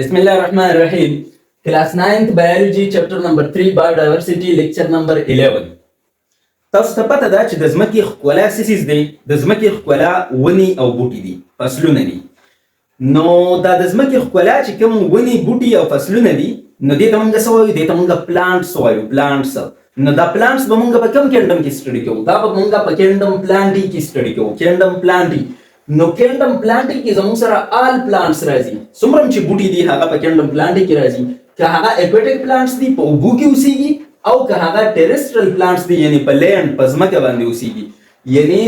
بسم الله الرحمن الرحیم. Class 9th biology, chapter number 3, biodiversity, lecture number 11. تاسو ته پته ده چې د ځمکې ښکلا څه څیز دی؟ د ځمکې ښکلا ونې او بوټي دي، فصلونه دي. نو دا د ځمکې ښکلا چې کوم ونې، بوټي او فصلونه دي، نو دې ته مونږ څه وایو؟ دې ته مونږ plants وایو، plants. نو دا plants به مونږ په کوم kingdom کې study کوو؟ دا به مونږ په kingdom Plantae کې study کوو، kingdom Plantae. نو kingdom Plantae کې زموږ سره all plants راځي. څومره چې بوټي دي، هغه په kingdom Plantae کې راځي، که هغه aquatic plants دي، په اوبو کې اوسېږي، او که هغه terrestrial plants دي، یعنی په land، په ځمکه باندې اوسېږي. یعنی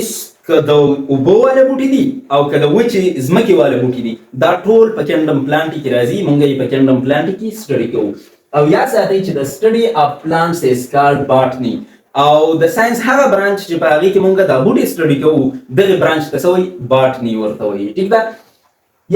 که د اوبو والا بوټي دي او که د وچې ځمکې والا بوټي دي، دا ټول په kingdom Plantae کې راځي. مونږ یې په kingdom Plantae کې study کوو. او یاد ساتئ چې the study of plants is called botany. او د science هغه branch چې په هغې کې مونږ دا بوټي study کوو، دغه branch ته څه وایي؟ Botany ورته وایي، ټیک ده؟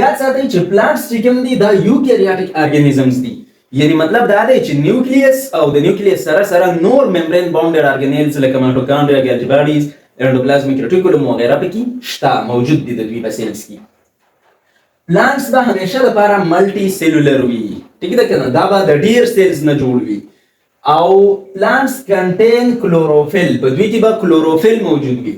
یاد ساتئ چې plants چې کوم دي، دا eukaryotic organisms دي. یعنی مطلب دا دی چې nucleus او د nucleus سره سره نور membrane bounded organelles لکه mitochondria، Golgi bodies، endoplasmic reticulum وغیرہ پکې شته، موجود دي د دوی په cells کې. Plants به همیشه لپاره multicellular وي، ټیک ده کنه؟ دا به د ډیر cells نه جوړ وي. او plants contain chlorophyll. په دوی کې به کلوروفیل موجود وي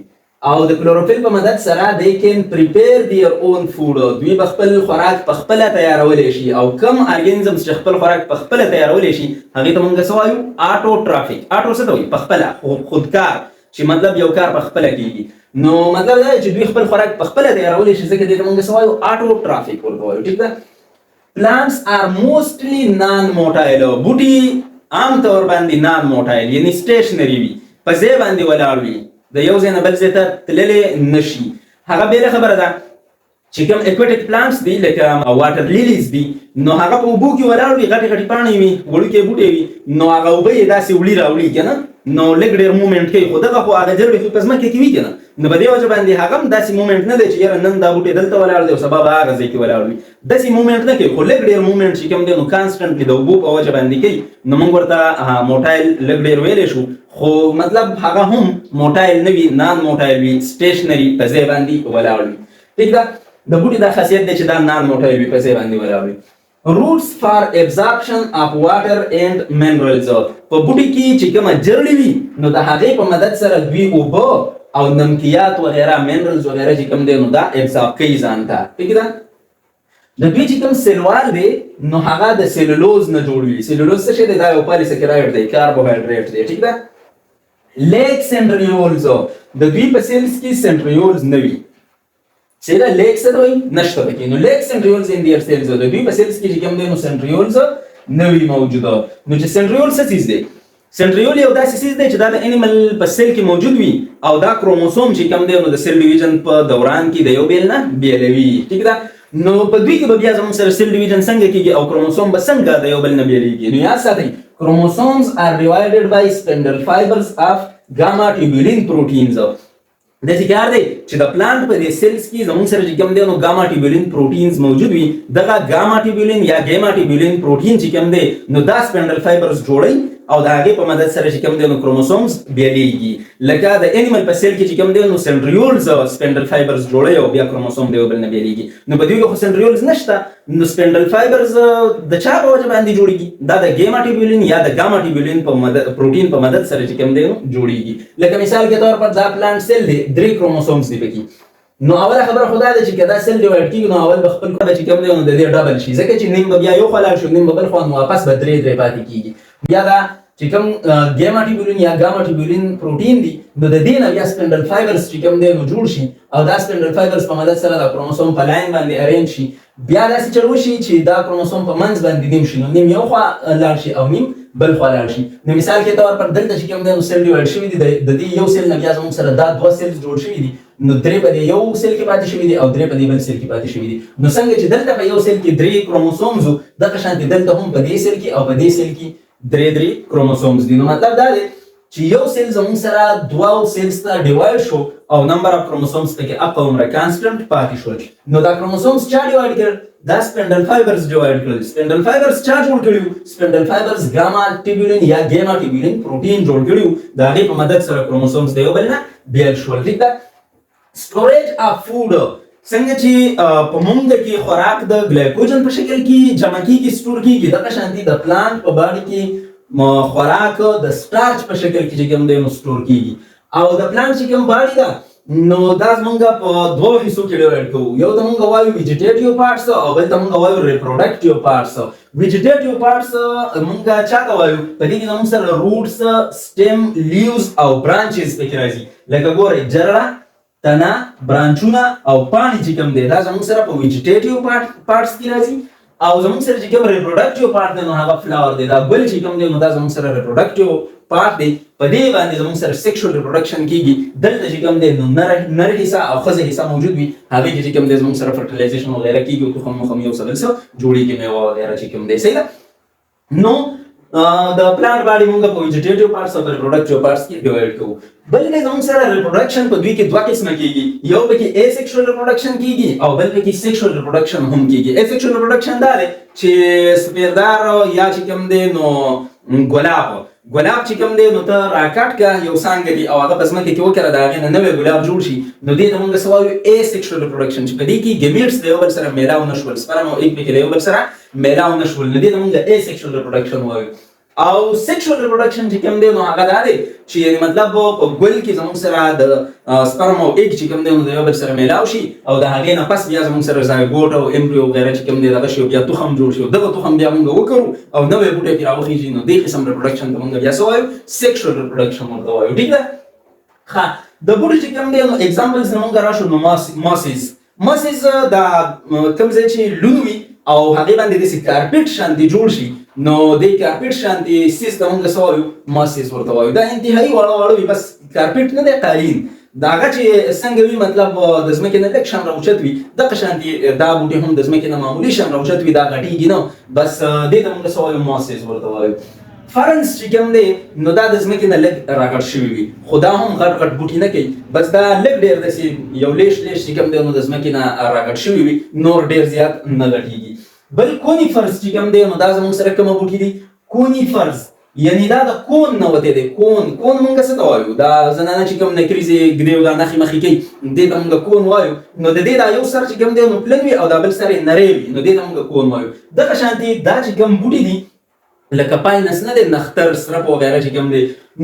او د کلوروفیل په مدد سره they can prepare their own food. دوی به خپل خوراک په خپله تیارولی شي. او کوم organisms چې خپل خوراک په خپله تیارولی شي، هغې ته مونږ څه وایو؟ Autotrophic. Auto څه ته وایي؟ په خپله، خودکار، چې مطلب یو کار په خپله کیږي. نو مطلب دا چې دوی خپل خوراک په خپله تیارولی شي، ځکه دې ته مونږ څه وایو؟ Autotrophic ورته وایو، ټیک ده؟ Plants are mostly non motile. بوټي عام طور باندې non motile، یعنی stationary وي، په ځای باندې ولاړ وي، د یو ځای نه بل ځای ته تللی نشي. هغه بېله خبره ده چې کوم aquatic plants دي، لکه water lilies دي، نو هغه په اوبو کې ولاړ وي، غټې غټې پاڼې وي، وړوکی بوټی وي، نو هغه اوبه یې داسې وړي راوړي که نه، نو لږ ډېر movement کوي. خو دغه خو هغه جرړې خو په ځمکه کې وي که نه، نو په دې وجه باندې هغه هم داسې movement نه دی چې یاره نن دا بوټی دلته ولاړ دی او سبا به هغه ځای کې ولاړ وي. داسې movement نه کوي، خو لږ ډېر movement چې کوم دی، نو constantly د اوبو په وجه باندې کوي. نو موږ ورته motile لږ ډېر ویلی شو، خو مطلب هغه هم motile نه وي، non motile وي، stationary، په ځای باندې ولاړ وي، ټیک ده؟ د بوټي دا خاصیت دی چې دا non motile وي، په ځای باندې ولاړ وي. Roots for absorption of water and minerals. په بوټي کې چې کومه جرړې وي، نو د هغې په مدد سره دوی اوبه او نمکیات وغیرہ، minerals وغیرہ چې کوم دی، نو دا absorb کوي ځان ته، ټیک ده؟ د دوی چې کوم cell wall دی، نو هغه د سیلولوز نه جوړ وي. سیلولوز څه شی دی؟ دا یو polysaccharide دی، کاربوهایډریټ دی، ټیک ده؟ Lack centrioles. د دوی په cells کې centrioles نه وي. چې دا lack څه ته وایي؟ نشته پکې. نو lack centrioles in their cells. د دوی په cells کې چې کوم دی، نو centrioles نه وي موجوده. نو چې centriole څه څیز دی؟ Centriole یو داسې څیز دی چې دا د animal په cell کې موجود وي او دا کروموسوم چې کوم دی، نو د cell division په دوران کې د یو بل نه بیلوي، ټیک ده؟ نو په دوی کې به بیا زموږ سره cell division څنګه کیږي او کروموسوم به څنګه د یو بل نه بیلیږي؟ نو یاد ساتئ، chromosomes are divided by spindle fibers of gamma tubulin proteins. داسې کار دی چې د plant په دې cells کې زموږ سره چې کوم دی، نو gamma tubulin proteins موجود وي. دغه gamma tubulin یا gamma tubulin protein چې کوم دی، نو دا spindle fibers جوړي او د هغې په مدد سره چې کوم دی، نو chromosomes بیلیږي. لکه د animal په cell کې چې کوم دی، نو centrioles spindle fibers جوړي او بیا کروموسوم د یو بل نه بیلیږي. نو په دې کې خو centrioles نشته، نو spindle fibers د چا په وجه باندې جوړیږي؟ دا د gamma tubulin یا د gamma tubulin په مدد، پروټین په مدد سره چې کوم دی، نو جوړیږي. لکه مثال کې طور پر دا plant cell دی، درې chromosomes دی پکې. نو اوله خبره خو دا ده چې که دا cell divide کیږي، نو اول به خپل به چې کوم دی، نو د دې double شي، ځکه چې نیم به بیا یو خوا لاړ شو، نیم به بل خوا، نو واپس به درې درې پاتې کیږي. بیا دا چې کوم gamma tubulin یا gamma tubulin protein دی، نو د دې نه بیا spindle fibers چې کوم دی، نو جوړ شي او دا spindle fibers په مدد سره دا کروموسوم په line باندې arrange شي. بیا داسې چل وشي چې دا کروموسوم په منځ باندې نیم شي، نو نیم یو خوا لاړ شي او نیم بل خوا لاړ شي. نو مثال کې طور پر دلته چې کوم دی، نو cell divide شوي دي. د دې یو cell نه بیا زموږ سره دا دوه cells جوړ شوي دي. نو درې په دې یو cell کې پاتې شوي دي او درې په دې بل cell کې پاتې شوي دي. نو څنګه چې دلته په یو cell کې درې chromosomes وو، دغه شان دي دلته هم په دې cell کې او په دې cell کې درې درې chromosomes دي. نو مطلب دا دی چې یو cell زموږ سره دوو cells ته divide شو او number of chromosomes پکې اقا عمره constant پاتې شول. نو دا chromosomes چا divide کړ؟ دا spindle fibers divide کړل. Spindle fibers چا جوړ کړیو؟ Spindle fibers gamma tubulin یا gamma tubulin protein جوړ کړیو. د هغې په مدد سره chromosomes د یو بل نه بیل شول، ټیک ده؟ Storage of food. څنګه چې په مونږ کې خوراک د ګلایکوجن په شکل کې جمع کیږي، store کیږي، دغه شانتي د plant په body کې خوراک د starch په شکل کې چې کوم دی نو store کیږي. او د plant چې کوم body ده نو دا زمونږ په دوو حصو کې divide کوو. یو ته مونږ وایو vegetative parts او بل ته مونږ وایو reproductive parts. Vegetative parts مونږ چا ته وایو؟ په دې کې زمونږ سره roots، stem، leaves او branches پکې راځي. لکه ګورئ، جرړه، تنه، branch ونه او پاڼې چې کوم دی، دا زمونږ سره په vegetative parts کې راځي. او زمونږ سره چې کوم reproductive part دی نو هغه flower دی. دا ګل چې کوم دی نو دا زمونږ سره reproductive part دی. په دې باندې زمونږ سره sexual reproduction کیږي. دلته چې کوم دی نو نر حصه او ښځه حصه موجود وي، هغې کې چې کوم دی زمونږ سره fertilization وغیره کیږي او تخم مخم یو څه بل څه جوړیږي، میوه وغیره چې کوم دی. صحیح ده؟ نو د plant body مونږ په vegetative parts او reproductive parts کې divide کوو. بل دی زمونږ سره reproduction په دوی کې دوه قسمه کیږي. یو پکې asexual reproduction کیږي او بل پکې sexual reproduction هم کیږي. Asexual reproduction دا دی چې سپیردار یا چې کوم دی نو ګلاب، ګلاب چې کوم دی نو ته راکټ کا یو څانګه دی او هغه په ځمکه کې وکره، د هغې نه نوی ګلاب جوړ شي، نو دې ته مونږ څه وایو؟ Asexual reproduction، چې په دې کې gametes د یو بل سره میلاو نه شول، sperm او egg پکې د یو بل سره میلاو نه شول، نو دې ته مونږ asexual reproduction وایو. او sexual reproduction چې کوم دی نو هغه دا دی چې یعنی مطلب په ګل کې زموږ سره د sperm او egg چې کوم دی نو د یو بل سره میلاو شي او د هغې نه پس بیا زموږ سره zygote او embryo وغیره چې کوم دی دغه شي، بیا تخم جوړ شي، دغه تخم بیا موږ وکرو او نوی بوټی پرې راوخیږي. نو دې قسم reproduction ته موږ بیا څه وایو؟ Sexual reproduction ورته وایو. ټیک ده؟ ښه، د بوټي چې کوم دی نو examples نه موږ راشو نو mosses. Mosses دا کوم ځای چې لون وي او هغې باندې داسې carpet شانتې جوړ شي، نو دې carpet شانتې څیز ته موږ څه وایو؟ Mosses ورته وایو. دا انتهایی واړه واړه وي، بس carpet نه دی، قالین دا هغه چې څنګه وي، مطلب د ځمکې نه لږ شان راوچت وي، دغه شانتې دا بوټي هم د ځمکې نه معمولي شان راوچت وي، دا غټېږي نه، بس دې ته موږ څه وایو؟ Mosses ورته وایو. Ferns چې کوم دی نو دا د ځمکې نه لږ راغټ شوي وي، خو دا هم غټ غټ بوټي نه کوي، بس دا لږ ډېر داسې یو لیش لیش چې کوم دی نو د ځمکې نه راغټ شوي وي، نور ډېر زیات نه غټېږي. بل conifers چې کوم دی نو دا زموږ سره کومه بوټي دي؟ Conifers یعنی دا د cone نه وتی دی. Cone، cone مونږ څه ته وایو؟ دا زنانه چې کوم نکریزې ږدي او دا نښې مخې کوي، دې ته مونږ cone وایو. نو د دې دا یو سر چې کوم دی نو پلن وي او دا بل سر یې نری وي، نو دې ته مونږ cone وایو. دغه شانتې دا چې کوم بوټي دي لکه Pinus نه دی، نختر، سرپ وغیره چې کوم دی،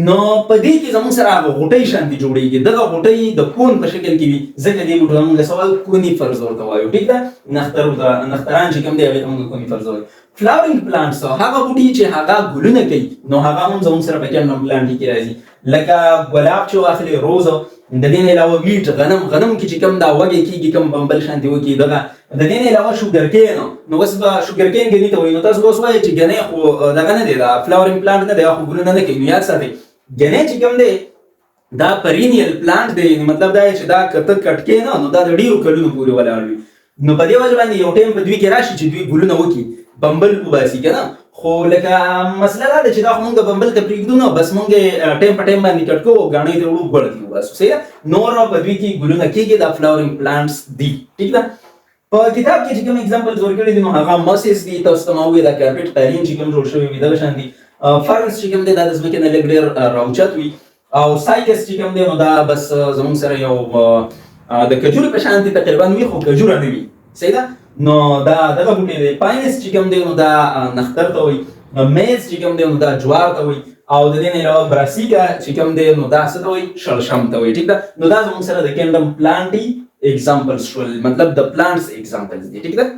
نو په دې کې زموږ سره هغه غوټۍ شانتې جوړېږي. دغه غوټۍ د cone په شکل کې وي، ځکه دې بوټو ته مونږ څه وایو؟ Conifers ورته وایو. ټیک ده؟ نختر ورته، نختران چې کوم دی هغې ته مونږ conifers وایو. Flowering plants، هغه بوټي چې هغه ګلونه کوي، نو هغه هم زموږ سره په kingdom Plantae کې راځي. لکه ګلاب چې واخلې، rose، د دې نه علاوه wheat، غنم، غنم کې چې کوم دا وږی کېږي، کوم بمبل شانتې وکړي دغه. د دې نه علاوه sugar cane. نو اوس به sugar cane ګني ته وایي، نو تاسو اوس وایئ چې ګنې خو دغه نه دی، دا flowering plant نه دی، خو ګلونه نه کوي. نو یاد ساتئ، ګنې چې کوم دی دا perennial plant دی، مطلب دا چې دا که ته cut کې نه نو دا د ډېرو کلونو پورې ولاړ وي. نو په دې وجه باندې یو ټایم په دوی کې راشي چې دوی ګلونه وکړي، بمبل وباسي که نه. خو لکه مسله دا ده چې دا خو مونږ بمبل ته پرېږدو نه، بس مونږ ټایم په ټایم باندې cut کوو او ګاڼۍ ته وړو، ګوړه ترې وباسو. صحیح ده؟ نور په دوی کې ګلونه کېږي، دا flowering plants دي. ټیک ده؟ په کتاب کې چې کوم examples ورکړي دي نو هغه mosses دي، تاسو ته ما وویل، دا carpet قالین چې کوم جوړ شوی وي دغه شان دي. Ferns چې کوم دی دا د ځمکې نه لږ ډېر راوچت وي. او Cycas چې کوم دی نو دا بس زموږ سره یو د کجورو په شان دي تقریبا وي، خو کجوره نه وي. صحیح ده؟ نو دا دغه بوټی دی. Pinus چې کوم دی نو دا نختر ته وایي. Maize چې کوم دی نو دا جوار ته وایي. او د دې نه علاوه Brassica چې کوم دی نو دا څه ته وایي؟ شړشم ته وایي. ټیک ده؟ نو دا زموږ سره د kingdom Plantae examples شول، مطلب د plants examples دي. ټیک ده؟